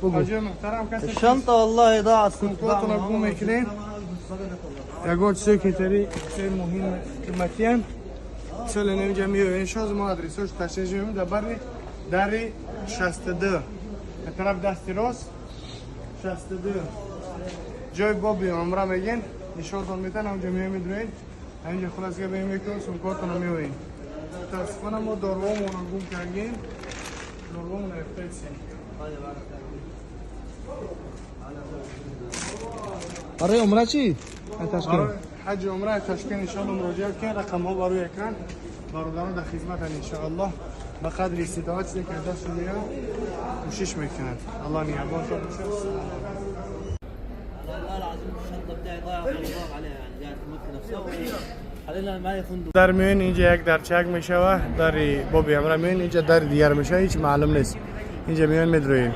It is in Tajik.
حاجی محترم کسی الشنطة والله ضاعت، كنت سمكاتنا بعمل بقوم عمرة. اكلين. ягон чизе ки тари чизи муҳим қиматиям соли инҷа меоян шоз мо адресош ташриш меем дар бари дари 62 ба тараф дасти рост 62 ҷои боби умра мегин нишонтон метан ҳамҷо меоем медроен ҳаминҷа хулас га беем мекун сумкотона меоем. Мутаассифона мо дорвомонро гум кардем, дорвомонро рафтаисем. برای عمره چی؟ تشکیل. برای حج عمره تاشکند انشاءالله مراجعه کن. رقم ها بر روی اکران برادران در خدمت انشاءالله به قدر استطاعت چیزی که دستشون میاد کوشش میکنند. الله نگهبان شما باشه. والله العظيم الشنطة بتاعي ضايعة، خلاص عليها يعني قاعد في مكة نفسها، حاليا انا معايا فندق. در میون اینجا یک درچک میشوه در بابی عمره میون اینجا در دیگر میشه هیچ معلوم نیست اینجا میون میدرویم.